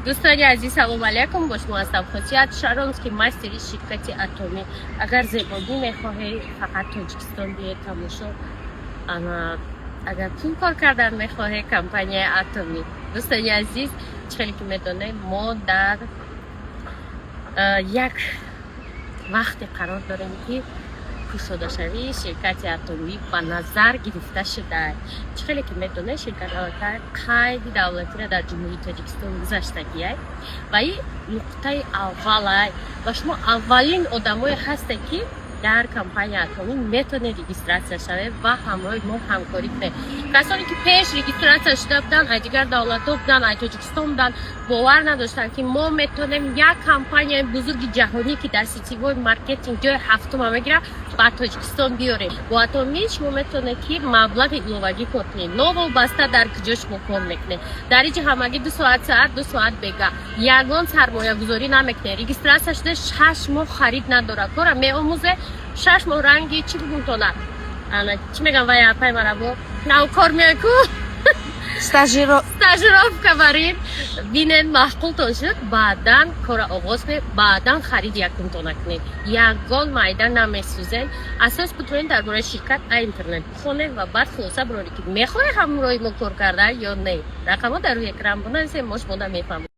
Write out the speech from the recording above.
Дӯстони азиз, салому алайкум! Бо шумо ҳастам, Хосият Шаронский, мастери ширкати Атомӣ. Агар зебогӣ мехоҳед, фақат Тоҷикистон биёед, тамошо. Ана агар пул кор кардан мехоҳед, компанияи Атомӣ. Дӯстони азиз, чӣ хеле ки медонем, мо дар як вақте қарор дорем, ки кушодашавии ширкати Атомӣ ба назар гирифта шуда. Чӣ хеле ки медонед, ширкат аллакай қайди давлатиро дар Ҷумҳурии Тоҷикистон гузаштагиай ва ин нуқтаи аввалай ва шумо аввалин одамое ҳастед, ки дар компания Атомӣ метавонед регистрация шавед ва ҳамроҳи мо ҳамкорӣ кунед. Касоне ки пеш регистрация шуда буданд, аз дигар давлатҳо буданд, аз Тоҷикистон буданд, бовар надоштанд, ки мо метавонем як компанияи бузурги ҷаҳонӣ, ки дар сетевой маркетинг ҷои ҳафтума мегирад, ба Тоҷикистон биёрем. Бо Атомӣ шумо метавонед, ки маблағи иловагӣ кор кунед, новобаста дар куҷо шумо кор мекунед. Дар иҷа ҳамагӣ 2 соат саҳар, 2 соат бега, ягон сармоягузорӣ намекунед. Регистрация шуда, 6 моҳ харид надорад, кора меомӯзе, 6 моҳ. Ранги чӣ бигумтона, ана чӣ мегам, вай апай марабо навкор меои ку. Стажировка барин, бинен, маъқултон шуд, баъдан кора оғоз кунед, баъдан хариди якумтона кунед. Ягон майда намесӯзен. Асос бутонед дар бораи ширкат а интернет бихонед ва баъд хулоса бироред, ки мехоҳед ҳамроҳи мо кор кардан ё не. Рақамҳо дар рӯи экран бинависед, мо шумода мефаҳмем.